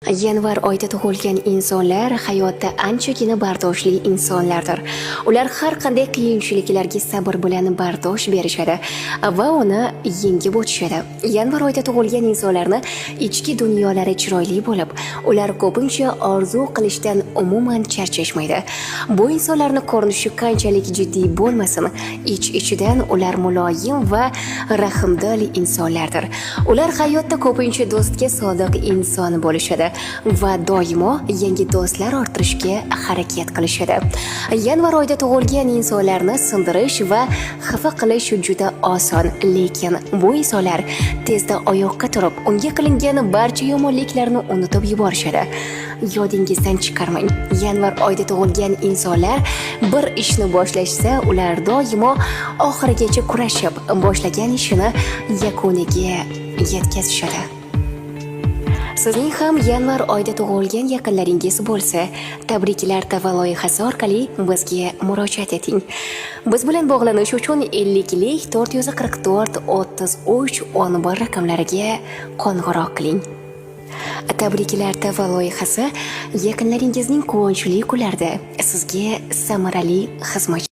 Yanvar oyida tug'ilgan insonlar hayotda anchagina bardoshli insonlardir. Ular har qanday qiyinchiliklarga sabr bilan bardosh berishadi va uni yengib o'tishadi. Yanvar oyida tug'ilgan insonlarni ichki dunyolari chiroyli bo'lib, ular ko'pincha orzu qilishdan umuman charchashmaydi. Bu insonlarni ko'rinishi qanchalik jiddiy bo'lmasin, ich-ichidan ular muloyim va rahmdil insonlardir. Ular hayotda ko'pincha do'stga sodiq inson bo'lishadi va doimo yangi do'stlar orttirishga harakat qilishadi. Yanvar oyida tug'ilgan insonlarni sindirish va xafa qilish juda oson, lekin bu insonlar tezda oyoqqa turib, unga qilingan barcha yomonliklarni unutib yuborishadi. Yodingizdan chiqarmang. Yanvar oyida tug'ilgan insonlar bir ishni boshlashsa, ular doimo oxirigacha kurashib, boshlagan ishini yakuniga yetkazishadi. Sizning ham yanvar oyida tug'ilgan yaqinlaringiz bo'lsa, Tabriklar TV loyihasi orqali bizga murojaat eting. Biz bilan bog'lanish uchun 52 444 33 11 raqamlariga qo'ng'iroq qiling. Tabriklar TV loyihasi yaqinlaringizning quvonchli kunlarida sizga samarali xizmatchi.